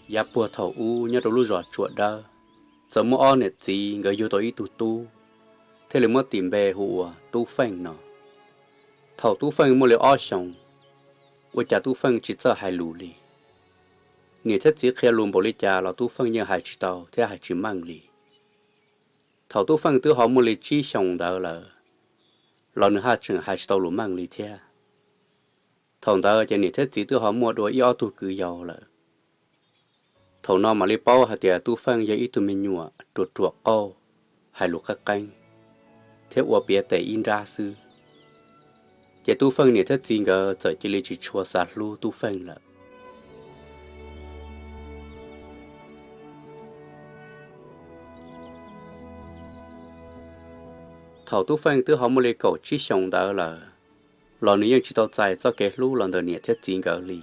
Yav puag thaum ub nyob rau lub zos Tsuas Dawb, txawm muaj ob niam txiv nkawd yug tau ib tug tub, thiaj li muab tis npe hu ua Tub Feej no. Thaum Tub Feej muaj li ob xyoos, ua cas Tub Feej tsis txawj hais lus li. Niam thiab txiv qhia lus npaum li cas los Tub Feej yeej hais tsis tau thiab hais tsis meej li. Thaum Tub Feej twb ho muaj li tsib xyoos ntawd lawm, los nws haj tseem hais tsis tau lus meej li thiab. Thaum ntawd ces niam thiab txiv twb ho muaj dua ib ob tug kwv yau lawm. Thaum no mam li paub hais tias Tub Feej yog ib tug me nyuam ruam ruam qauj, hais lus qeeb qeeb, thiab ua piav tes ib nrab xwb. Ces Tub Feej niam thiab txiv nkawd txawm cia li tsis tshua xav hlub Tub Feej lawm. Thaum Tub Feej twb ho muaj li kaum tsib xyoos ntawd lawm, los nws yeej tsis tau txais txoj kev hlub los ntawm niam thiab txiv nkawd li.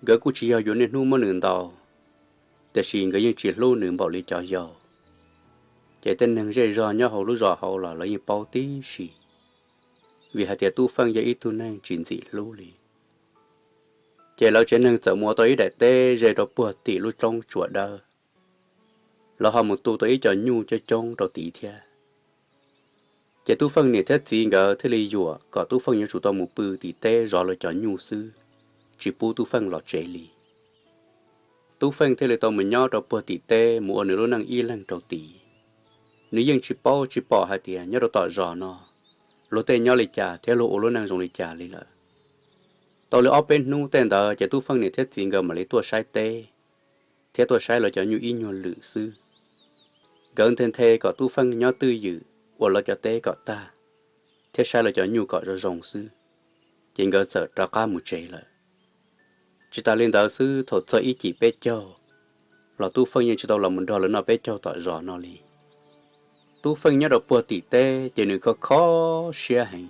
Nkawd kuj tsis yog yuav niaj hnub muab nws ntaus, tiam sis nkawd yeej tsis hlub nws npaum li cov yau. Ces tej neeg zej zog nyob hauv lub zos hauv los lawv yeej paub tib si, vim hais tias Tub Feej yog ib tug neeg tsis ntxim hlub li. Ces lawv tsev neeg txawm mus ua tau ib daim teb ze rau puag tim lub roob Tsuas Dawb. Lawv ho mus tu tau ib co nyuj coob coob rau tid thiab. Ces Tub Feej niam thiab txiv nkawd thiaj li yuam kom Tub Feej yuav tsum tau mus pw tim teb zov lawv cov nyuj xwb, tsis pub Tub Feej los tsev li. Tub Feej thiaj li tau mus nyob rau puag tim teb mus ua nws lub neej ib leeg rau tid. Nws yeej tsis paub tsis pom hais tias nyob rau tom zos no luag tej nyob li cas thiab luag ua lub neej zoo li cas li lawm. Tau li ob peb hnub tej ntawd ces Tub Feej niam thiab txiv nkawd mam li tuaj saib teb, thiab tuaj saib lawv cov nyuj ib nyuag lwm xwb. Nkawd nthe nthe kom Tub Feej nyob twj ywm ua lawv cov teb kom tag, thiab saib lawv cov nyuj kom zoo zoo xwb, ces nkawd txawm rov qab mus tsev lawm. Tsis tas li ntawd xwb, thaum txog ib cim peb caug los Tub Feej yeej tsis tau los mus nrog lawv noj peb caug tom zos no li. Tub Feej nyob rau puag tim teb ces nws kho kho siab heev.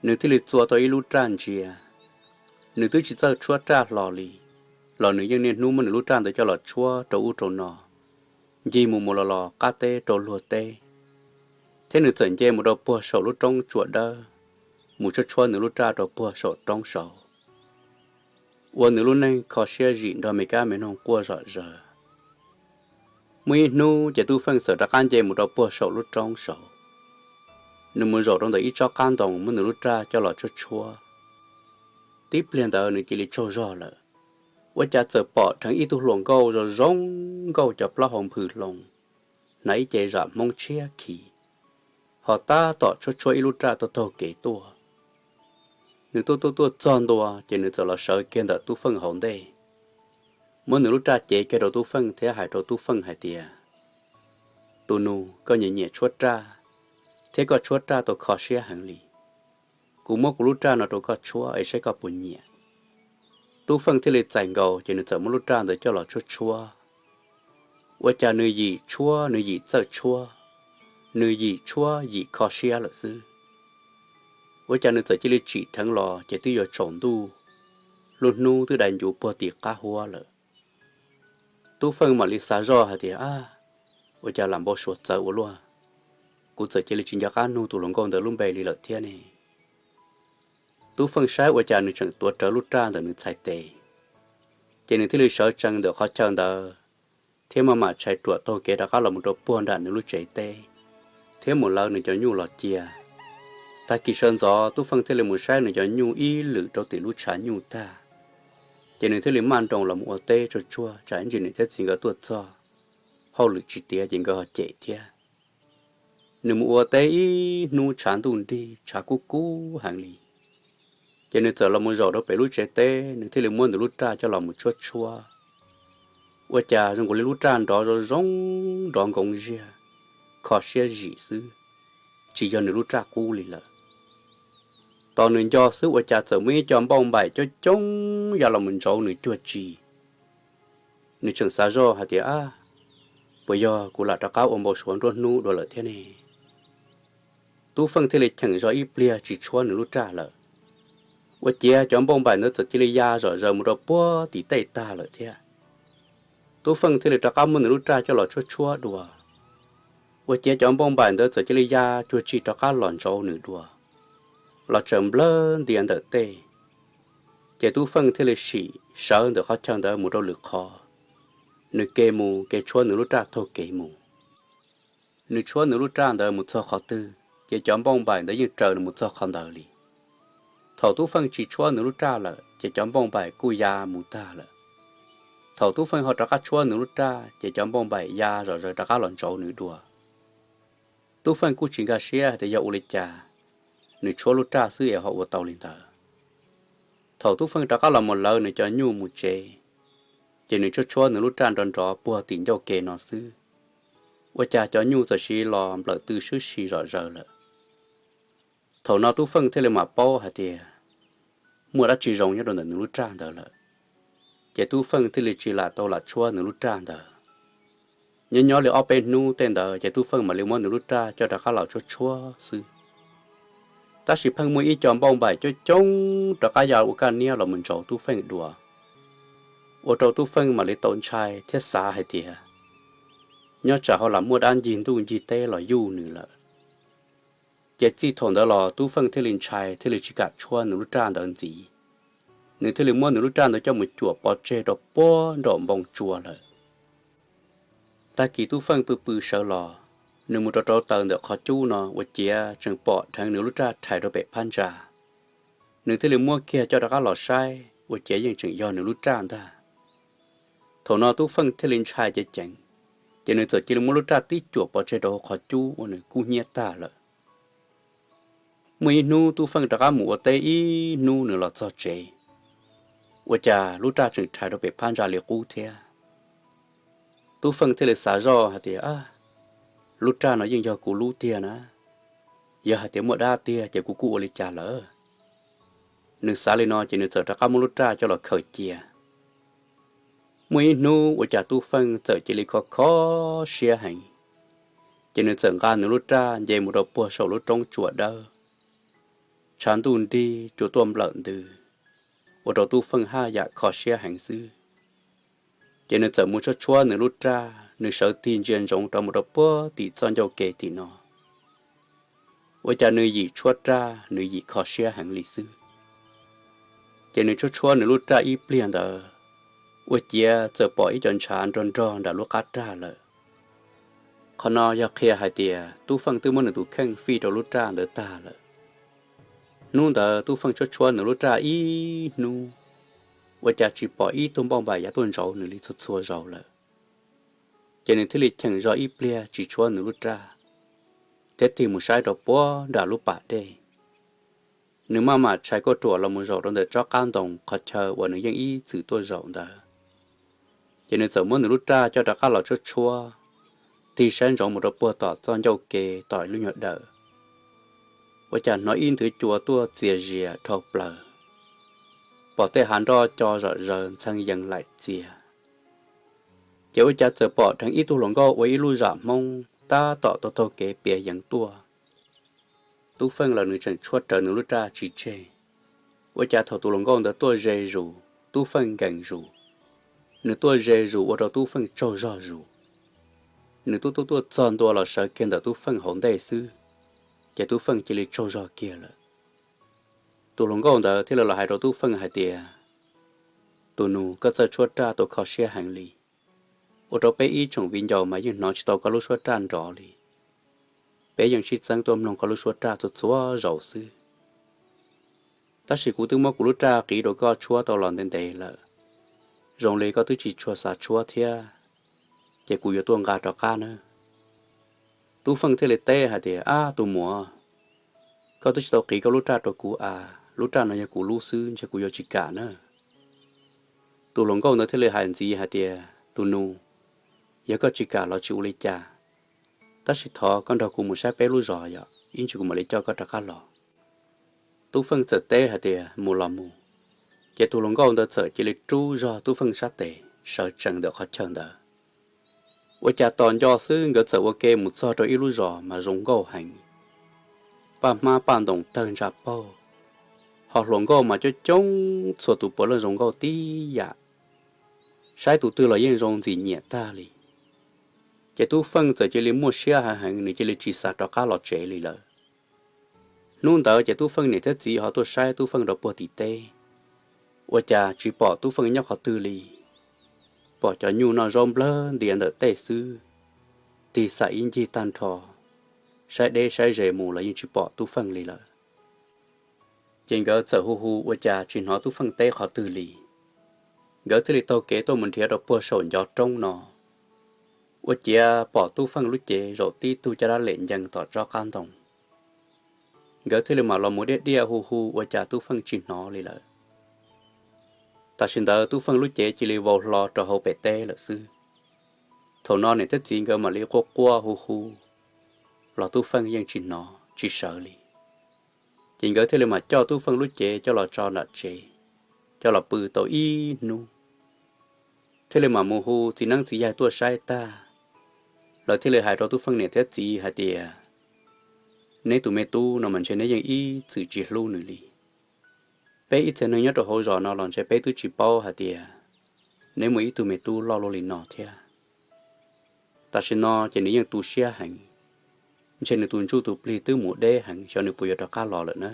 Nws thiaj li txua tau ib lub raj ntsia. Nws twb tsis txawj tshuab raj hlo li, los nws yeej niaj hnub muab nws lub raj ntawd coj los tshuab rau ub rau no, ncig mus mus los los qab teb rau luag teb. Thiab nws txawm nce mus rau puag saum lub roob Tsuas Dawb, mus tshuab tshuab nws lub raj rau puag saum roob saud, ua nws lub neej kho siab zim nrog me kab me noog quaj zom zaws. Muaj ib hnub ces Tub Feej txawm rov qab nce mus rau puag saum lub roob saud. Nws mus zaum rau ntawm ib tsob qab ntoo muab nws lub raj coj los tshuab tshuab. Tib pliag ntawd nws cia li tsaug zog lawm, ua cas txawm pom dheev ib tug hluas nkauj zoo zoo nkauj cov plaub hau nphws hloov, hnav ib ce zam Hmoob tshiab khiv, ho tab tom tshuab tshuab ib lub raj taug taug kev tuaj. Nws tuaj tuaj tuaj txog ntua ces nws txawm los sawv kiag ntawm Tub Feej hauv ntej, muab nws lub raj cev kiag rau Tub Feej thiab hais rau Tub Feej hais tias, Tus nus, koj nyiam nyiam tshuab raj, thiab koj tshuab raj tau kho siab heev li. Kuv muab kuv lub raj no rau koj tshuab es saib koj puas nyiam. Tub Feej thiaj li txais nkaus ces nws txawm muab lub raj ntawd coj los tshuab tshuab. Ua cas nws yim tshuab nws yim txawj tshuab, nws yim tshuab yim kho siab lawm xwb. Ua cas nws txawm cia li tsim dheev los ces twb yuav tsaus ntuj, lub hnub twb dai ncuv puag tim qab huab lawm. Tub Feej mam li xav zoj hais tias, Ab, ua cas lam npau suav txawv ua luaj, kuv txawm cia li tsis nco qab nug tus hluas nkauj ntawd lub npe li lawm thiab ne. Tub Feej saib ua cas nws tseem tuav rawv lub raj ntawm nws txhais tes, ces nws thiaj li sawv tsees ntawm qhov chaw ntawd, thiab maj mam tshais ruam taug kev rov qab los mus rau puag nram nws lub tsev teb, thiab mus lawv nws cov nyuj los cia. Tag kis sawv ntxov Tub Feej thiaj li mus saib nws cov nyuj ib lwm rau tim lub tshav nyuj tag, ces nws thiaj li maj nroos los mus ua teb tsuag tsuag tsam ib ntsis niam thiab txiv nkawd tuaj txog, hauj lwm tsis tiav ces nkawd ho cem thiab. Nws mus ua teb ib hnub tshav ntuj nrig tshav kub kub heev li, ces nws txawm los mus zaum rau pem lub tsev teb, nws thiaj li muab nws lub raj coj los mus tshuab tshuab. Ua cas zoo nkaus li lub raj nrov zoo zoo, nrov nkoos ziag, kho siab zim xwb, tsis yog nws lub raj qub li lawm. Tos nws nco xwb ua cas txawm muaj ib co npauj npaim coob coob ya los mus ntsauv nws cuag tsi. Nws tseem xav zoj hais tias, Ab, puas yog kuv lam rov qab ua npau suav nruab hnub dua lawm thiab ne? Tub Feej thiaj li cheem zog ib pliag tsis tshuab nws lub raj lawm. Ua ciav cov npauj npaim ntawd txawm cia li ya zom zaws mus rau puag tim tej tag lawm thiab. Tub Feej thiaj li rov qab muab nws lub raj coj los tshuab tshuab dua. Ua ciav cov npauj npaim ntawd txawm cia li ya cuag tsi rov qab los ntsauv nws dua, los tsaws nplawg ntia ntawm tej. Ces Tub Feej thiaj li sim sawv ntawm qhov chaw ntawd mus rau lwm qhov, nws ke mus ke tshuab nws lub raj taug kev mus. Nws tshuab nws lub raj ntawd mus txog qhov twg ces cov npauj npaim ntawd yeej raws nws mus txog qhov ntawd li. Thaum Tub Feej tsis tshuab nws lub raj lawm ces cov npauj npaim kuj ya mus tag lawm. Thaum Tub Feej ho rov qab tshuab nws lub raj ces cov npauj npaim ya zom zaws rov qab los ntsauv nws dua. Tub Feej kuj tsis nkag siab hais tias yog ua li cas nws tshuab lub raj xwb es ho ua tau li ntawd. Thaum Tub Feej rov qab los mus lawv nws cov nyuj mus tsev, ces nws tshuab tshuab nws lub raj nrov nrov puag tim ncauj ke no xwb, ua cas cov nyuj txawm sis los nplawm tw swb si zom zaws lawm. Thaum no Tub Feej thiaj li mam paub hais tias muaj dab tsi zoo nyob rau ntawm nws lub raj ntawd lawm. Ces Tub Feej thiaj li tsis lam tau lam tshuab nws lub raj ntawd. Nyob nyob li ob peb hnub tej ntawd ces Tub Feej mam li muab nws lub raj coj rov qab los tshuab tshuab xwb. Tab sis pheej muaj ib co npauj npaim coob coob rov qab ya ua kaj niab los mus ntsauv Tub Feej dua, ua rau Tub Feej mam li tau ntshai thiab xav hais tias nyob tsam ho lam muaj dab ncig ntuj ncig teb los yuj nws lawm. Ces txij thaum ntawd los Tub Feej thiaj li ntshai thiaj li tsis kam tshuab nws lub raj ntawd ntxiv. Nws thiaj li muab nws lub raj ntawd coj mus cuam pov tseg rau puag nraum npoo tsua lawm. Tag kis Tub Feej pw pw sawv los, nws mus rau rau taws ntawm qhov cub no ua ciav tseem pom dheev nws lub raj rhais rau pem phab ntsa. Nws thiaj li muab kiag coj rov qab los saib ua ciav yeej tseem yog nws lub raj ntag. Thaum no Tub Feej thiaj li ntshai ceev ceev, ces nws txawm cia li muab lub raj tib cuam pov tseg rau hauv qhov cub ua nws kub hnyiab tag lawm. Muaj ib hnub Tub Feej rov qab mus ua teb ib hnub nws los txog tsev, ua cas lub raj tseem rhais rau pem phab ntsa li qub thiab. Tub Feej thiaj li xav zoj hais tias, lub raj no yeej yog kuv lub tiag na, yog hais tias muaj dab tiag ces kuv kuj ua li cas lawm. Nws xav li no ces nws txawm rov qab muab lub raj coj los khaws cia. Muaj ib hnub ua cas Tub Feej txawm cia li kho kho siab heev, ces nws txawm nqa nws lub raj nce mus rau puag saum lub roob tsua dawb. Tshav ntuj nrig cua tuaj nplawm ntws, ua rau Tub Feej haj yam kho siab heev xwb. Ces nws txawm mus tshuab tshuab nws lub raj, nws sawv tig ntsia ntsoov rov mus rau puag tim txoj ncauj ke tim no. Ua cas nws yim tshuab raj nws yim kho siab heev li xwb. Ces nws tshuab tshuab nws lub raj ib pliag ntawd, ua ciav txawm pom ib co ntshav nrog nrog nram lub qab raj lawm. Qhov no yog qhia hais tias Tub Feej twb muab nws tus kheej fij rau lub raj ntawd tag lawm. Hnub ntawd Tub Feej tshuab tshuab nws lub raj ib hnub, ua cas tsis pom ib tug npauj npaim yav tuaj ntsauv nws li txhua txhua zaus lawm. Ces nws thiaj li cheem zog ib pliag tsis tshuab nws lub raj, thiab tig mus saib rau puag nram lub pas dej. Nws maj mam tshais kauj ruam los mus zaum rau ntawm tsob qab ntoo qhov chaw uas nws yeej ib txwm tuaj zaum ntawd. Ces nws txawm muab nws lub raj coj rov qab los tshuab tshuab, tig saib ntsoov mus rau puag tom txoj ncauj ke tom lub nyuag dawm. Ua cas hnov ib nthwv cua tuaj txias zias dhau plaws, pom tej hav nroj co zom zaws ntxhee yees laim txias. Ces ua cas txawm pom dheev ib tug hluas nkauj ua ib lub zam Hmoob tab tom taug taug kev piav yees tuaj. Tub Feej los nws tseem tshuab rawv nws lub raj tsis tseg, ua cas thaum tus hluas nkauj ntawd tuaj ze zus, Tub Feej nkees zus. Nws tuaj ze zus ua rau Tub Feej tsaug zog zus. Nws tuaj tuaj tuaj txog ntua los sawv kiag ntawm Tub Feej hauv ntej xwb, ces Tub Feej cia li tsaug zog kiag lawm. Tus hluas nkauj ntawd thiaj li los hais rau Tub Feej hais tias, Tus nus, koj txawj tshuab raj tau kho siab heev li, ua rau peb ib tsoom viv ncaus mas yeej hnov tsis tau koj lub suab raj nrov li. Peb yeej sib txeeb tuaj mloog koj lub suab raj txhua txhua zaus xwb. Tab sis kuv twb muab kuv lub raj qiv rau koj tshuab tau los ntev ntev lawm, zoo li koj twb tsis tshua xav tshuab thiab, ces kuv yuav tuaj nqa rov qab nawb. Tub Feej thiaj li teb hais tias, Ab tus muam, koj twb tsis tau qiv koj lub raj rau kuv a, lub raj no yog kuv lub xwb, ntshe kuv yuav tsis kam na. Tus hluas nkauj ntawd thiaj li hais ntxiv hais tias, Tus nus, yog koj tsis kam los tsis ua li cas, tab sis thov koj nrog kuv mus saib peb lub zos yom, ib ntsis kuv mam li coj koj rov qab los. Tub Feej txawm teb hais tias, Mus los mus. Ces tus hluas nkauj ntawd txawm cia li rub zog Tub Feej sab tes sawv tsees ntawm qhov chaw ntawd. Ua cas tos nco xwb nkawd txawm ua ke mus txog rau ib lub zos mas zoo nkauj heev, paj hmab paj ntoos tawg ntsa paug, ho hluas nkauj mas coob coob txhua tus puav leej zoo nkauj tib yam, saib tus twg los yeej zoo ntxim nyiam tag li. Ces Tub Feej txawm cia li muaj siab heev heev, nws cia li tsis xav rov qab los tsev li lawm. Hnub ntawd ces Tub Feej niam thiab txiv ho tuaj saib Tub Feej rau puag tim teb, ua cas tsis pom Tub Feej nyob qhov twg li. Pom cov nyuj noj zaub nplawg ntias ntawm tej xwb, tig xam ib ncig tag nrho, saib deb saib ze mus los yeej tsis pom Tub Feej li lawm. Ces nkawd txawm hu hu ua cas tsis hnov Tub Feej teb qhov twg li. Nkawd thiaj li taug kev tuaj mus nrhiav rau puag saum ncov roob no. Ua ciav pom Tub Feej lub cev zaum tib tug caj dab lem ncees tom tsob qab ntoo. Nkawd thiaj li mam los mus diaj diaj hu hu ua cas Tub Feej tsis hnov li lawm. Tam sim ntawd Tub Feej lub cev cia li vau hlo rau hauv pem teb lawm xwb. Thaum no niam thiab txiv nkawd mam li quaj quaj hu hu, los Tub Feej yeej tsis hnov tsis sawv li. Ces nkawd thiaj li mam coj Tub Feej lub cev coj los tso nram tsev, coj los pw tau ib hnub, thiaj li mam mus hu txiv neeb txiv yaig tuaj saib tag. Lawv thiaj li hais rau Tub Feej niam thiab txiv hais tias, neb tus me tub no mas ntshe neb yeej ib txwm tsis hlub nws li. Peb ib txhia neeg nyob rau hauv zos no los ntshe peb twb tsis paub hais tias neb muaj ib tug me tub loj luaj li no thiab. Tam sim no ces nws yeej tu siab heev, ntshe nws tus ntsuj tus plig twb mus deb heev, xyov nws puas yuav rov qab los lawm na.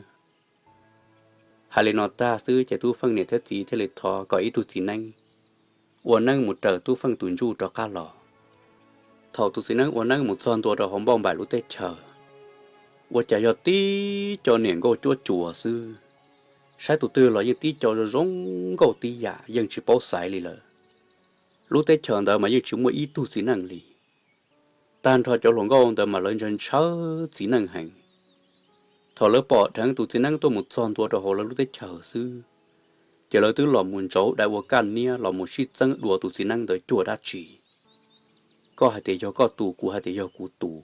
Hais li no tag xwb ces Tub Feej niam thiab txiv thiaj li thov kom ib tug txiv neeb ua neeb mus raws Tub Feej tus ntsuj rov qab los. Thaum tus txiv neeb ua neeb mus txog ntua rau hauv Npauj Npaim lub teb chaws, ua cas yog tib co niam nkauj cuab cuas xwb. Saib tus twg los yeej tib co zoo zoo nkauj tib yam, yeej tsis paub xaiv li lawm. Lub teb chaws ntawd mas yeej tsis muaj ib tug txiv neej li. Tag nrho cov hluas nkauj ntawd mas lawv ntshaw ntshaw txiv neej heev. Thaum lawv pom dheev tus txiv neeb tuaj mus txog ntua rau hauv lawv lub teb chaws xwb, ces lawv twb los mus ntsauv dai ua kaj niab los mus sib txeeb dua tus txiv neeb ntawd cuag dab tsi. Koj hais tias yog koj tus, kuv hais tias yog kuv tus.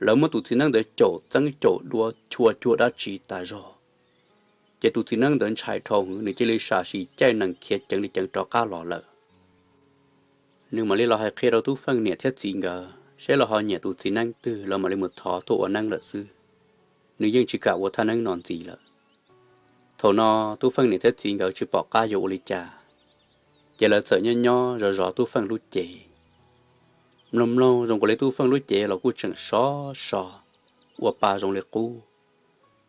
Lawv muab tus txiv neeb ntawd caum txeeb caum dua chua cuag dab tsi tas zog. Ces tus txiv neeb ntawd ntshai dhau heev, nws cia li sam sim caij nees khiav ceev li ceev rov qab los lawm. Nws mam li los hais qhia rau Tub Feej niam thiab txiv nkawd seb lawv ho nyiam tus txiv neeb twg, lawv mam li mus thov tuaj ua neeb lawm xwb. Nws yeej tsis kam ua thaj neeb no ntxiv lawm. Thaum no Tub Feej niam thiab txiv nkawd tsis pom qab yuav ua li cas, ces lawv txawm nyob nyob zov zov Tub Feej lub cev. Mloog mloog zoo nkaus li Tub Feej lub cev los kuj tseem sov so, ua pa zoo li qub,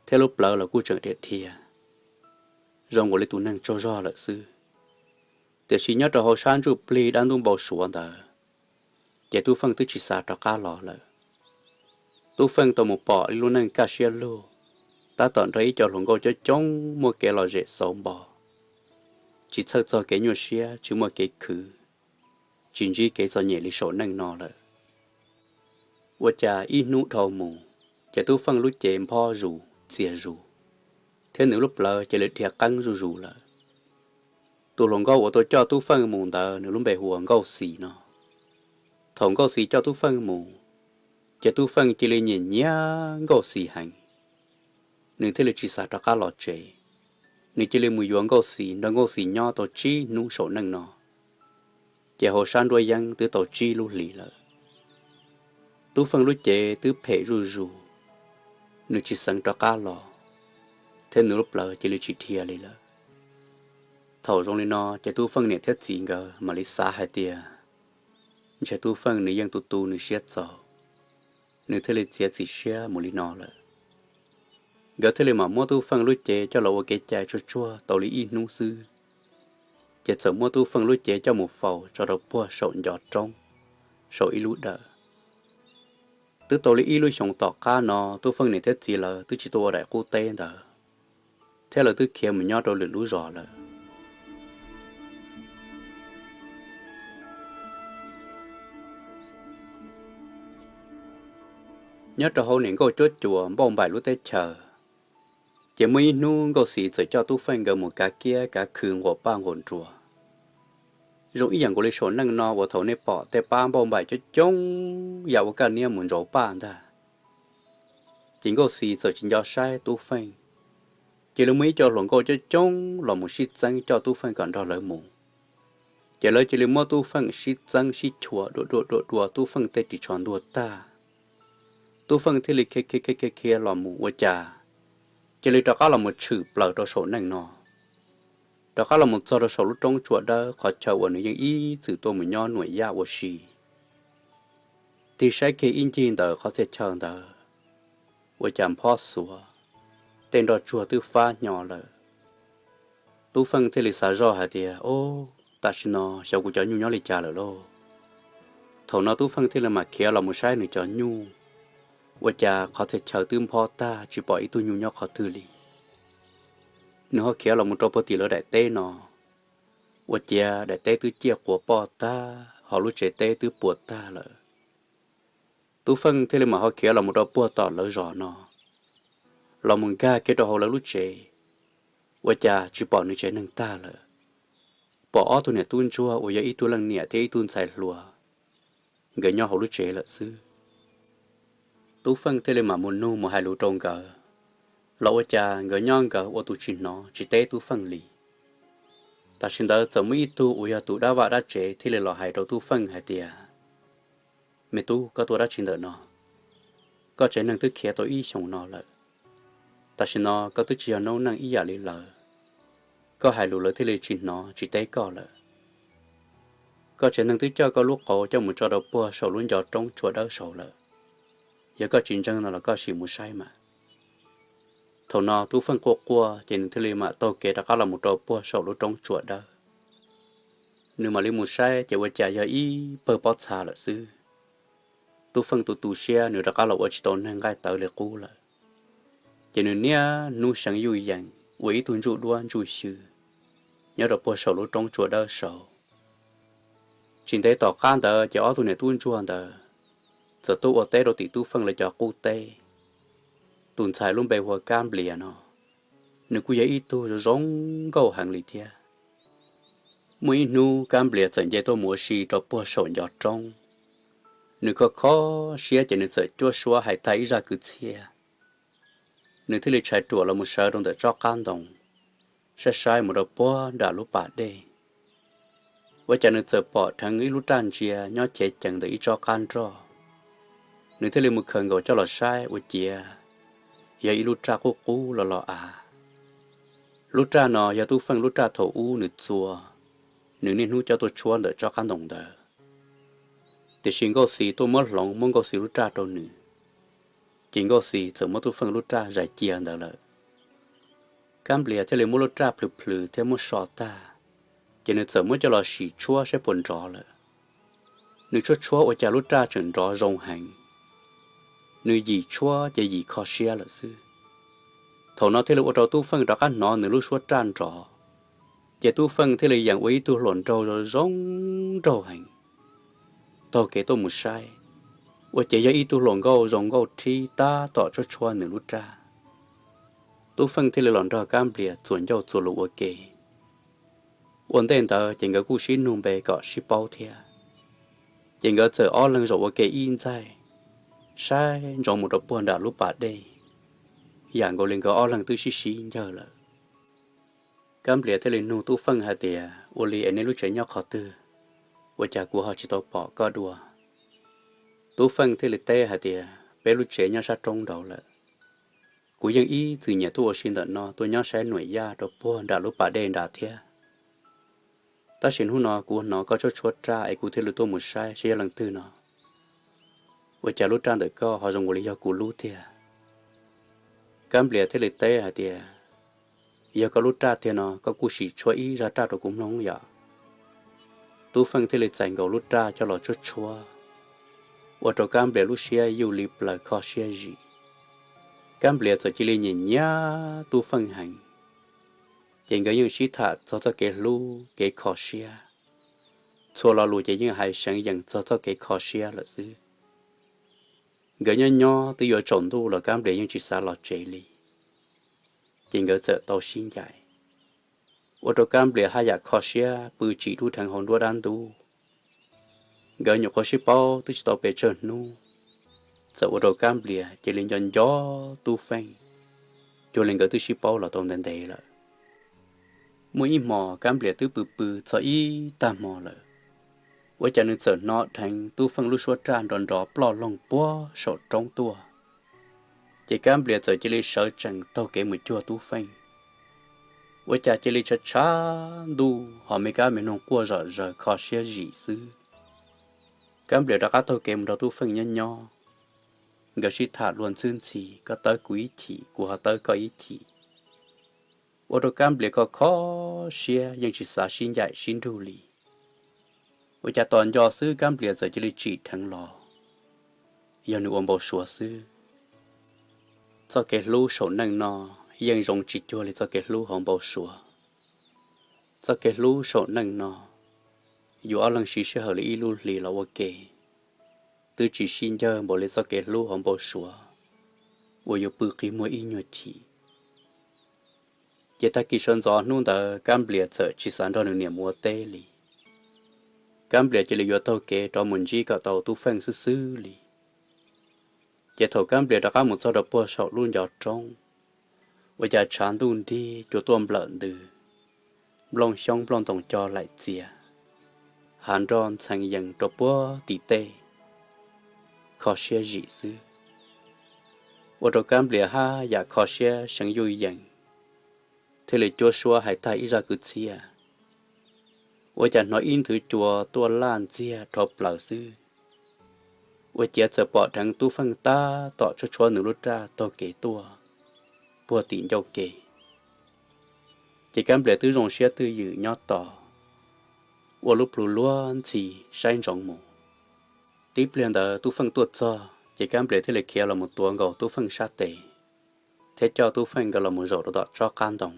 thiab lub plawv los kuj tseem dhia dhia, zoo nkaus li tus neeg tsaug zog lawm xwb. Tiam sis nyob rau hauv sab ntsuj plig dab ntub npau suav ntawd, ces Tub Feej twb tsis xav rov qab los lawm. Tub Feej tau mus pom ib lub neej kaj siab lug, tab tom nrog ib co hluas nkauj coob coob muaj kev lom zem xauv npo, tsis txhawj txog kev nyuaj siab, tsis muaj kev khwv, tsis ntsib kev txom nyem li saum neej no lawm. Ua cas ib hnub dhau mus, ces Tub Feej lub cev nphob zus txias zus, thiab nws lub plawv cia li dhia qeeb zuj zus lawm. Tus hluas nkauj uas tau coj Tub Feej mus ntawd nws lub npe hu ua Nkauj Xis no. Thaum Nkauj Xis coj Tub Feej mus, ces Tub Feej cia li nyiam nyiam Nkauj Xis heev. Nws thiaj li tsis xav rov qab los tsev. Nws cia li mus yuav Nkauj Xis, nrog Nkauj Xis nyob tau tsib hnub saum neej no, ces hauv sab nruab yeeb twb tau tsib lub hlis lawm. Tub Feej lub cev twb phem zuj zus, nws tsis xeev rov qab los, thiab nws lub plawv cia li tsis dhia li lawm. Thaum zoo li no ces Tub Feej niam thiab txiv nkawd mam li xav hais tias, ntshe Tub Feej nws yeej tu tu nws siab txaus, nws thiaj li txiav txim siab mus li no lawm. Nkawd thiaj li mam muab Tub Feej lub cev coj los ua kev cai tsuag tsuag tau li ib hnub xwb, ces txawm muab Tub Feej lub cev coj mus faus tso rau puag saum ncov roob, saum ib lub dawm. Twb tau li ib lub xyoos tom qab no Tub Feej niam thiab txiv lawv twb tsis tuaj ua daim qub teb ntawd, thiab lawv twb khiav mus nyob rau lwm lub zos lawm. Nyob rau hauv niam nkauj cuab cuas Npauj Npaim lub teb chaws, ces muaj ib hnub Nkauj Xis txawm coj Tub Feej nkawd mus kav kiab kav khw nquam paj nquam nruas, zoo ib yam nkaus li saum neej no uas thaum nej pom tej pab Npauj Npaim coob coob ya ua kaj niab mus ntsauv paj ntag. Ces Nkauj Xis txawm tsis nco saib Tub Feej, cia li muaj ib co hluas nkauj coob coob los mus sib txeeb coj Tub Feej kom nrog lawv mus. Ces lawv cia li muab Tub Feej sib txeeb sib chua dua dua dua dua Tub Feej tej ris tsho ntuag tag. Tub Feej thiaj li khiav khiav khiav khiav khiav los mus ua cas cia li rov qab los mus tshwm plaws rau saum neej no, rov qab los mus txog rau saum lub roob tsua dawb qhov chaw uas nws yeej ib txwm tuaj mus nyob nuam yaj ua si. Tig saib kiag ib ncig ntawm qhov txhia chaw ntawd, ua cas nphob xuav, tej nroj tsuag twb fab hnyo lawm. Tub Feej thiaj li xav zoj hais tias, Ob, tam sim no xyov kuv cov nyuj nyob li cas lawm lauj. Thaum no Tub Feej thiaj li mam khiav los mus saib nws cov nyuj, ua cas qhov txhia chaw twb nphob tag tsis pom ib tug nyuj nyob qhov twg li. Nws ho khiav los mus rau puag tim lawv daim teb no, ua ciav daim teb twb ciaj quas poj tag, hos lub tsev teb twb puas tag lawm. Tub Feej thiaj li mam ho khiav los mus rau puag tom lawv zos no, los mus nkag kiag rau hauv lawv lub tsev, ua cas tsis pom nws tsev neeg tag lawm. Pom ob tug niam tub ntsuag uas yog ib tug leej niam thiab ib tug ntxhais hluas, nkawd nyob hauv lub tsev lawm xwb. Tub Feej thiaj li mam mus nug mus hais lus rau nkawd, los ua cas nkawd nyob nkawd ua tus tsis hnov tsis teb Tub Feej li. Tam sim ntawd txawm muaj ib tug uas yog tus dab vaj dab tsev thiaj li los hais rau Tub Feej hais tias, Me tub, koj tuaj dab tsi ntawm no? Koj tsev neeg twb khiav tau ib xyoos no lawm. Tam sim no koj twb tsis yog noob neej ib yam li lawv. Koj hais lus lawv thiaj li tsis hnov tsis teb koj lawm. Koj tsev neeg twb coj koj lub qauv coj mus tso rau puag saum lub ncov roob tsua dawb saud lawm. Yog koj tsis ntseeg no los koj sim mus saib mas. Thaum no Tub Feej quaj quaj ces nws thiaj li mam taug kev rov qab los mus rau puag saum lub roob tsua dawb. Nws mam li mus saib ces ua cas yog ib pawg pob txha lawm xwb. Tub Feej tu tu siab, nws rov qab los ua tsis tau neeg nqaij tawv li qub lawm. Ces nws niaj hnub seev yuj yees ua ib tug ntsuj duab ntsuj xyw nyob rau puag saum lub roob tsua dawb saud. Tsis ntev tom qab ntawd ces ob tug niam tub ntsuag ntawd txawm tuaj ua teb rau tim Tub Feej lawv cov qub teb. Tus ntxhais lub npe hu ua Kab Nplias no, nws kuj yog ib tug zoo zoo nkauj heev li thiab. Muaj ib hnub Kab Nplias txawm nce tuaj mus ua si rau puag saum ncov roob. Nws kho kho siab ces nws txawm cuab suab hais tag ib zaj kwv txhiaj. Nws thiaj li tshais ruam los mus sawv rau ntawm tsob qab ntoo, saib saib mus rau puag nram lub pas dej. Ua cas nws txawm pom dheev ib lub raj ntsia nyob chev cees ntawm ib tsob qab nroj. Nws thiaj li mus khaws nkaus coj los saib ua ciav yog ib lub raj qub qub los los av. Lub raj no yog Tub Feej lub raj thaum ub nws txua, nws niaj hnub coj tuaj tshuab ntawm tsob qab ntoo ntawd. Tiam sis Nkauj Xis tuaj muab hloov muab Nkauj Xis lub raj rau nws, ces Nkauj Xis txawm muab Tub Feej lub raj zais cia ntawd lawm. Kab Nplias thiaj li muab lub raj plhws plhws thiab muab so tag, ces nws txawm muab coj los sim tshuab saib puas nrov lawm. Nws tshuab tshuab ua cas lub raj tseem nrov zoo heev. Nws yim tshuab ces yim kho siab lawm xwb. Thaum no thiaj li ua rau Tub Feej rov qab hnov nws lub suab raj nrov, ces Tub Feej thiaj li yeem ua ib tug hluas nraug zoo zoo nraug heev. Taug kev tuaj mus saib, ua ciav yog ib tug hluas nkauj zoo nkauj rhib tab tom tshuab tshuab nws lub raj. Tub Feej thiaj li los nrog Kab Nplias txuas ncauj txuas lus ua ke. Ua ntej ntawd ces nkawd kuj sib nug npe kom sib paub thiab. Ces nkawd txawm ob leeg zaum ua ke ib ntxaig, saib ntsoov mus rau puag nram lub pas dej, yam nkaus li nkawd ob leeg twb sib sib ncawg lawm. Kab Nplias thiaj li nug Tub Feej hais tias, Ua li es nej lub tsev nyob qhov twg? Ua cas kuv ho tsis tau pom koj dua? Tub Feej thiaj li teb hais tias, Peb lub tsev nyob sab roob nraud lawm. Kuv yeej ib txwm nyiam tuaj ua si ntawm no, tuaj nyob saib nuam yaj rau puag nram lub pas dej nrad thiab. Tab sis hnub no kuv hnov koj tshuab tshuab raj es kuv thiaj li tuaj mus saib saib yog leej twg no. Ua cas lub raj ntawm koj ho zoo ua li yog kuv lub tiag? Kab Nplias thiaj li teb hais tias, Yog koj lub raj tiag no koj kuj sim tshuab ib zaj raj rau kuv mloog yom. Tub Feej thiaj li txais nkaus lub raj coj los tshuab tshuab, ua rau Kab Nplias lub siab yuj li plaws kho siab zim. Kab Nplias txawm cia li nyiam nyiam Tub Feej heev, ces nkawd yeej sib tham txog txoj kev hlub kev kho siab. Txhua lo lus ces yeej hais seev yees txog txoj kev kho siab lawm xwb. Nkawd nyob nyob twb yuav tsaus ntuj los Kab Nplias yeej tsis xav los tsev li, ces nkawd txawm tau sib ncaim, ua rau Kab Nplias haj yam kho siab pw tsim dub dheev hauv nruab dab ntub. Nkawd nyuam qhuav sib paub twb tsis tau pes tsawg hnub, txawm ua rau Kab Nplias cia li nco nco Tub Feej, cuag li nkawd twb sib paub los tau ntev ntev lawm. Muaj ib hmos Kab Nplias twb pw pw txog ib tag hmo lawm, ua cas nws txawm hnov dheev Tub Feej lub suab raj nrov nrov ploj loog puag saum roob tuaj. Ces Kab Nplias txawm cia li sawv tsees taug kev mus cuag Tub Feej. Ua cas cia li tshav tshav ntuj ho me kab me noog quaj zom zaws kho siab zim xwb. Kab Nplias rov qab taug kev mus nrog Tub Feej nyob nyob. Nkawd sib tham luag ntxwb ntxhi, koj tawb kuv ib chim, kuv ho tawb koj ib chim. ua rau Kab Nplias kho kho siab yeej tsis xav sib ncaim sib nrug li. Ua cas tos nco xwb Kab Nplias txawm cia li tsim dheev los, yog nws ua npau suav xwb. Txoj kev hlub saum neej no yeej zoo tsis cuag li txoj kev hlub hauv npau suav. Txoj kev hlub saum neej no, yus ob leeg siv sij hawm li ib lub hlis los ua ke, twb tsis sib ncawg npaum li txoj kev hlub hauv npau suav uas yus pw qi muag ib nyuag chim. Ces tag kis sawv ntxov hnub ntawd Kab Nplias txawm tsis xav nrog nws niam mus ua teb li. Kab Nplias cia li yuav taug kev rov mus ntsib kom tau Tub Feej xwb xwb li. Ces thaum Kab Nplias rov qab mus txog rau puag saum lub ncov roob, ua cas tshav ntuj nrig cua tuaj nplawm ntws, nplooj xyoob nplooj ntoos co laim txias, hav nroj ntxhee yees rau puag tim tej, kho siab zim xwb. Ua rau Kab Nplias haj yam kho siab seev yuj yees, thiaj li cuab suab hais tag ib zaj kwv txhiaj. Ua cas hnov ib nthwv cua tuaj laj ntxiag dhau plaws xwb, ua ciav txawm pom dheev Tub Feej tab tom tshuab tshuab nws lub raj taug kev tuaj puag tim ncauj ke. Ces Kab Nplias twb zoo siab twj ywm nyob tos, ua lub plhu luag ntxhi saib ntsoov mus. Tib pliag ntawd Tub Feej tuaj txog ces Kab Nplias thiaj li khiav los mus tuav nkaus Tub Feej sab tes, thiab coj Tub Feej nkawd los mus zaum rau tom tsob qab ntoo,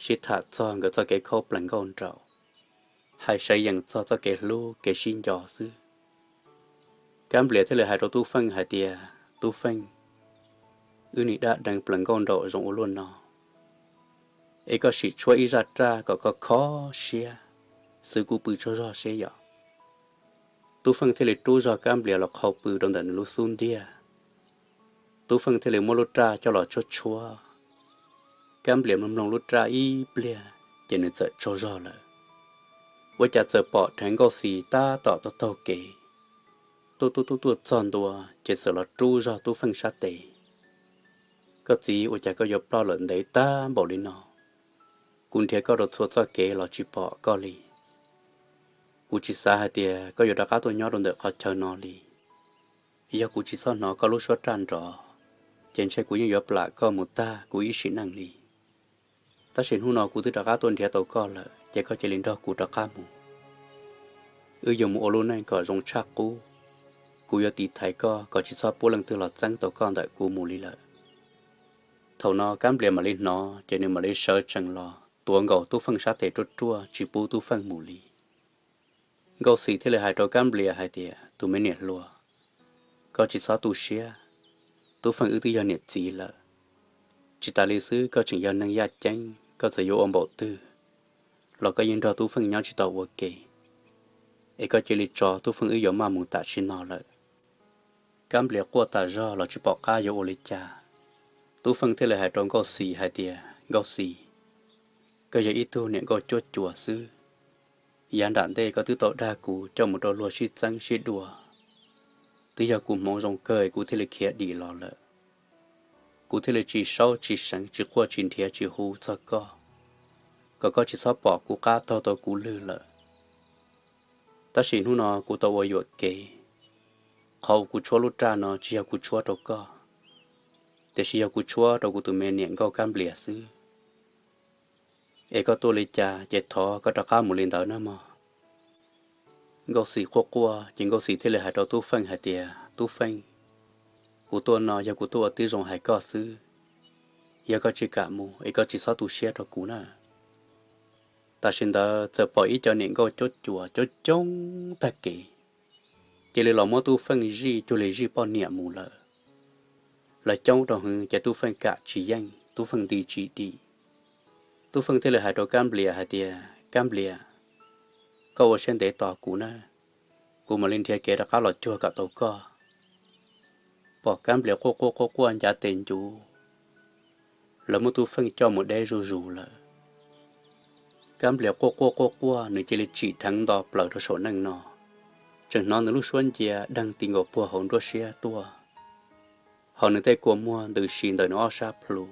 sib tham txog nkawd txoj kev khaub plees nkauj nraug, hais sav yees txog txoj kev hlub kev sib nco xwb. Kab Nplias thiaj li hais rau Tub Feej hais tias, Tub Feej, wb nim dab deev plees nkauj nraug zoo ua luaj no, es koj sim tshuab ib zaj raj kom koj kho siab, xwv kuv pw tsaug zog seb yom. Tub Feej thiaj li rub zog Kab Nplias los qhau pw rau ntawm nws lub xub ntiag. Tub Feej thiaj li muab lub raj coj los tshuab tshuab. Kab Nplias mloog mloog lub raj ib pliag ces nws txawm tsaug zog lawm. Ua cas txawm pom dheev Nkauj Xis tab tom taug taug kev, tuaj tuaj tuaj tuaj txog ntua ces txawm los rub zog Tub Feej sab tes. Koj txiv, ua cas koj yuav ploj lawm ntev tag npaum li no? Kuv nrhiav koj rau txhua txoj kev los tsis pom koj li. Kuv tsis xav hais tias koj yuav rov qab tuaj nyob rau ntawm qhov chaw no li. Yog kuv tsis txhob hnov koj lub suab raj nrov, ces ntshe kuv yeej yuav plam koj mus tag kuv ib sim neej li. Tab sis hnub no kuv twb rov qab tuaj nrhiav tau koj lawm ces koj cia li nrog kuv rov qab mus. Wb yuav mus ua lub neej kom zoo tshaj qub. Kuv yuav tiv thaiv koj kom tsis txhob pub leej twg los txeeb tau koj ntawm kuv mus li lawm. Thaum no Kab Nplias mam li hnov ces nws mam li sawv tsees los tuav nkaus Tub Feej sab tes ruaj ruaj tsis pub Tub Feej mus li. Nkauj Xis thiaj li hais rau Kab Nplias hais tias, tus me niam hluas, koj tsis txhob tu siab, Tub Feej wb twb yog niam txiv lawm. Tsis tas li xwb koj tseem yog neeg yaj ceeb, koj txawm yuav ua npaum twg los koj yeej nrog Tub Feej nyob tsis tau ua ke. Es koj cia li tso Tub Feej wb yuav maj mus tam sim no lawm. Kab Nplias quaj tas zog los tsis pom qab yuav ua li cas. Tub Feej thiaj li hais rau Nkauj Xis hais tias, Nkauj Xis, koj yog ib tug niam nkauj cuab cuas xwb. Yav nram ntej koj twb tau dag kuv coj mus rau luag sib txeeb sib dua, twb yog kuv hmoov zoo kawg kuv thiaj li khiav dim los lawm. Kuv thiaj li tsis saub tsis seev tsis quaj tsis nrhiav tsis hu txog koj, kom koj tsis txhob pom kuv qab taug tau kuv lwg lawm. Tab sis hnub no kuv tau ua yuam kev, qhov uas kuv tshuab lub raj no tsis yog kuv tshuab rau koj, tiam sis yog kuv tshuab rau kuv tus me niam nkauj Kab Nplias xwb. Es koj tuaj li cas ces thov koj rov qab mus li ntawd nawb mog. Nkauj Xis quaj quaj ces Nkauj Xis thiaj li hais rau Tub Feej hais tias, Tub Feej, kuv tuaj no yog kuv tuaj ua tib zoo hais koj xwb. Yog koj tsis kam mus es koj tsis txhob tu siab rau kuv na. Tam sim ntawd txawm pom ib co niam nkauj coob cuas coob coob tag kev, cia li los muab Tub Feej zij cuag li zij poj niam mus lawm. Lawv coob rau hwv ces Tub Feej kam tsis yeej, Tub Feej nti tsis dim. Tub Feej thiaj li hais rau Kab Nplias hais tias, Kab Nplias, koj ua siab ntev tos kuv na, kuv mam li nrhiav kev rov qab los cuag kom tau koj. Pom Kab Nplias quaj quaj quaj quaj ncav tes ncuv, lawv muab Tub Feej coj mus deb zuj zus lawm. Kab Nplias quaj quaj quaj quaj nws cia li tsim dheev nto plaws rau saum neej no, tseem hnov nws lub suab ncia deeg ti nkaus puag hauv nruab siab tuaj. Hos nws tej kua muag ntws si ntawm nws ob sab plhu.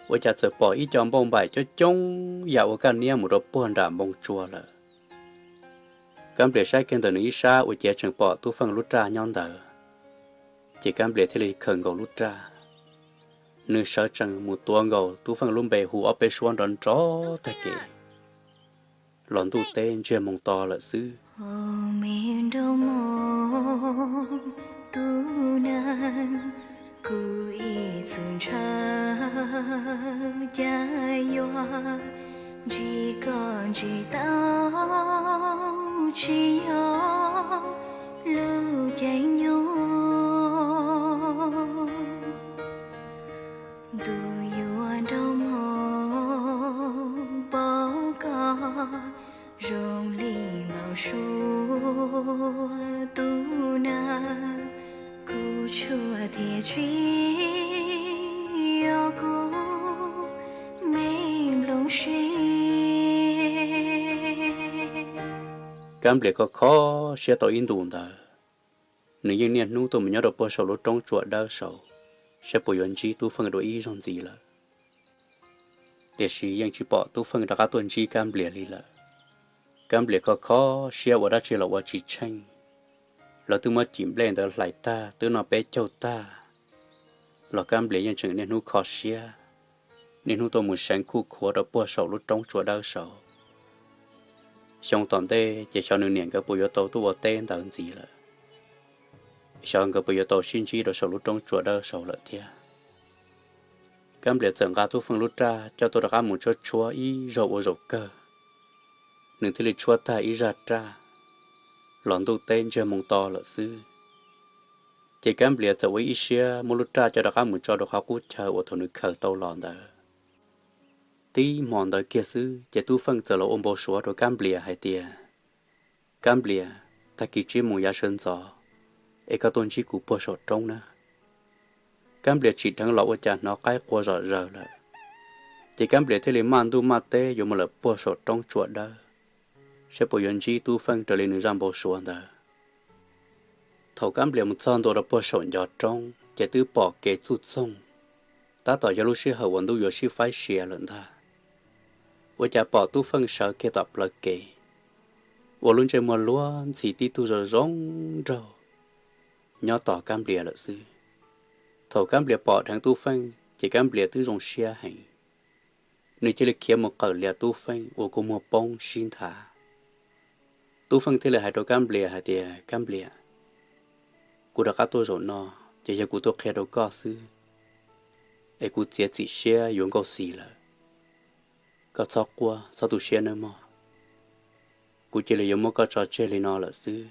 Ua cas txawm pom ib co npauj npaim coob coob yam ua kaj niab mus rau puag nram npoo tsua lawm. Kab Nplias saib kiag ntawm nws ib sab ua ciav tseem pom Tub Feej lub raj nyob ntawd, ces Kab Nplias thiaj li khawm nkaus lub raj. Nws sawv tsees mus tuav nkaus Tub Feej lub npe hu ob peb suab nrov nrov tag kev, los ntuj teb ntsiag moos to lawm xwb. Me nrau moog, tub neeg, kuv ib txwm ntshaw, cas yuav ntsib koj ntsib tau, tsis yog lub caij nyoog. Ntuj yuav nrau moog, pom koj zoo li npau suav, tub neeg, kuv tsuas thiaj tsis yog kuv me nplooj siab. Kab Nplias kho kho siab tau ib ntus ntawd, nws yeej niaj hnub tuaj mus nyob rau puag saum lub roob tsua dawb saud, saib puas yuav ntsib Tub Feej dua ib zaug ntxiv lawm. Tiam sis yeej tsis pom Tub Feej rov qab tuaj ntsib Kab Nplias li lawm. Kab Nplias kho kho siab ua dab tsi los ua tsis tsheej. Lawv twb muab cim nplej ntawd hlais tag, twb noj peb caug tag, los Kab Nplias yeej tseem niaj hnub kho siab, niaj hnub tuaj mus seev khuj khuav rau puag saum lub roob tsua dawb saud. Xyoo tom ntej ces xyov nws niam nkawd puas yuav tau tuaj ua teb ntawd ntxiv lawm, xyov nkawd puas yuav tau sib ntsib rau saum lub roob tsua dawb saud lawm thiab. Kab Nplias txawm nqa Tub Feej lub raj coj tuaj rov qab mus tshuab tshuab ib zaug ua zaum kawg, nws thiaj li tshuab tag ib zaj raj, los ntuj teb ntsiag moos to lawm xwb. Ces Kab Nplias txawm ua ib siab muab lub raj coj rov qab mus tso rau qhov qub chaw uas thaum nws khaws tau los ntawd. Tib hmo ntawd kiag xwb ces Tub Feej txawm los ua npau suav rau Kab Nplias hais tias, Kab Nplias, tag kis tsib moos yav sawv ntxov es koj tuaj ntsib kuv puag saum roob na. Kab Nplias tsim dheev los ua cas hnov qaib qua zom zaws lawm, ces Kab Nplias thiaj li maj ntuj maj teb yuav mus lawm puag saum roob tsua dawb, saib puas yuav ntsib Tub Feej raws li nws zaj npau suav ntawd. Thaum Kab Nplias mus txog ntua rau puag saum ncov roob ces twb pom kev txuj txoog, tab tom yog lub sij hawm uas ntuj yuav sib faib sia lawm ntag. Ua cas pom Tub Feej sawv kiag tom plawv kev, ua lub ntsej muag luag ntxhi tib tug zoo zoo nraug nyob tos Kab Nplias lawm xwb. Thaum Kab Nplias pom dheev Tub Feej ces Kab Nplias twb zoo siab heev, nws cia li khiav mus qawm lias Tub Feej uas kua muag poob sib nthav. Tub Feej thiaj li hais rau Kab Nplias hais tias, Kab Nplias, kuv rov qab tuaj zaum no ces yog kuv tuaj qhia rau koj xwb, es kuv txiav txim siab yuav Nkauj Xis lawm. Koj txhob quaj txhob tu siab nawb mog, kuv cia li yuav muab koj tso tseg li no lawm xwb.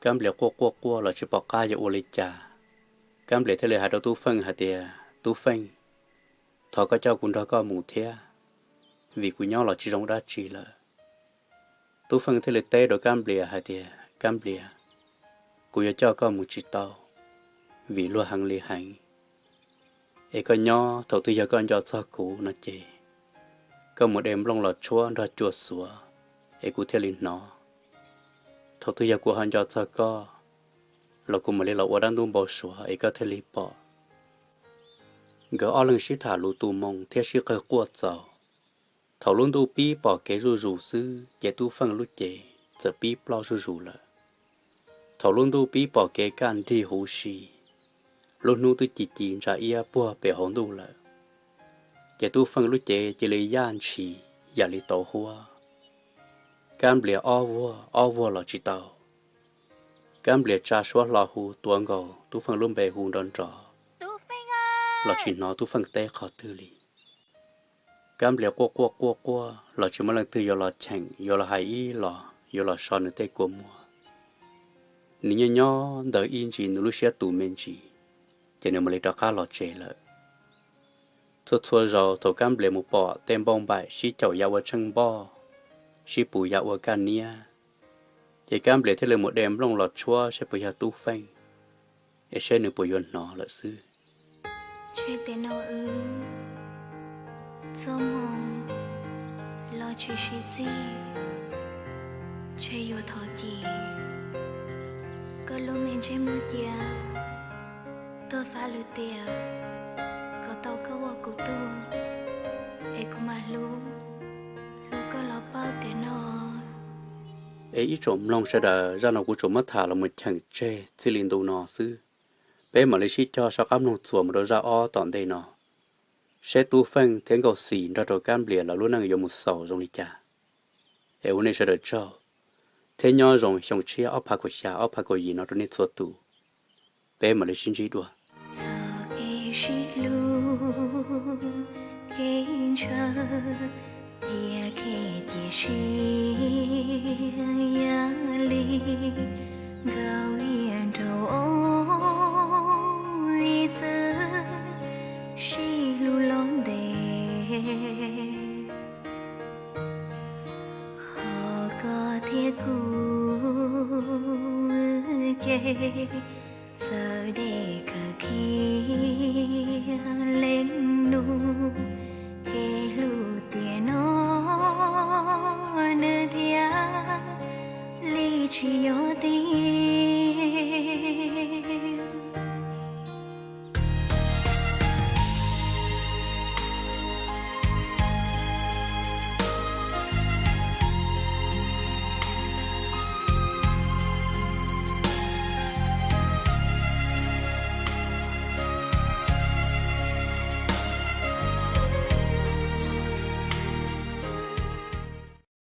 Kab Nplias quaj quaj quaj los tsis pom qab yuav ua li cas. Kab Nplias thiaj li hais rau Tub Feej hais tias, Tub Feej, thov koj coj kuv nrog koj mus thiab, vim kuv nyob los tsis zoo dab tsi lawm. Tub Feej thiaj li teb rau Kab Nplias hais tias, Kab Nplias, kuv yuav coj koj mus tsis tau, vim luag heev li heev. Es koj nyob, thaum twg yog koj nco txog kuv no ces koj mus de nplooj los tshuab nrog cua xuav, es kuv thiaj li hnov. Thaum twg yog kuv ho nco txog koj, los kuv mam li los ua dab ntub npau suav es koj thiaj li pom. Nkawd ob leeg sib tham lus tu moo thiab sib qawg quaj txaus. Thaum lub ntuj pib pom kev zuj zus xwb ces Tub Feej lub cev txawm pib ploj zuj zus lawm. Thaum lub ntuj pib pom kev kaj nrig huv si, lub hnub twb ci ci ntsa iab puag pem hauv ntuj lawm, ces Tub Feej lub cev cia li yaj ntshis yam li tauv huab. Kab Nplias ob vuag ob vuag los tsis tau. Kab Nplias tsa suab hlo hu tuav nkaus Tub Feej lub npe hu nrov nrov, los tsis hnov Tub Feej teb qhov twg li. Kab Nplias quaj quaj quaj quaj los tsis muaj leej twg yuav los cheem, yuav los hais ib los, yuav los so nws tej kua muag. Nws nyob nyob ntawd ib ntsis nws lub siab tus me ntsis, ces nws mam li rov qab los tsev lawm. Txhua txhua zaus thaum Kab Nplias mus pom tej npauj npaim sib caum ya ua tsheej npoj, sib puv ya ua kaj niab, ces Kab Nplias thiaj li mus de nplooj los tshuab saib puas yog Tub Feej, es saib nws puas yuav hnov lawm xwb. Tseg tias no wb txoj hmoo los tsis sib txig, tseg yuav thov cia koj lub me ntsej muag cia tuag fav lwm tiam kom tau koj ua kuv tug, es kuv mam hlub hlub koj los paub tiam no. Es ib tsoom mloog sawv daws, zaj no kuv tsuas muab tham los mus cheem tseg txij li ntu no xwb. Peb mam li sib cog soj qab mloog txuas mus rau zaj ob tom ntej no, seb Tub Feej thiab Nkauj Xis nrog rau Kab Nplias lawv lub neej yuav mus xaus zoo li cas. Es ua nej sawv daws tsaug, thiab nyob zoo xyoo tshiab ob phav kaum xya ob phav kaum yim no rau nej txhua tus. Peb mam li sib ntsib dua. Txoj kev sib hlub, kev ntshaw, cia kev cia siab li, nkauj iab nraug ib txwm sib hlub los ntev. Ho koj thiab kuv ces txawm deb kawg kiag leej nus,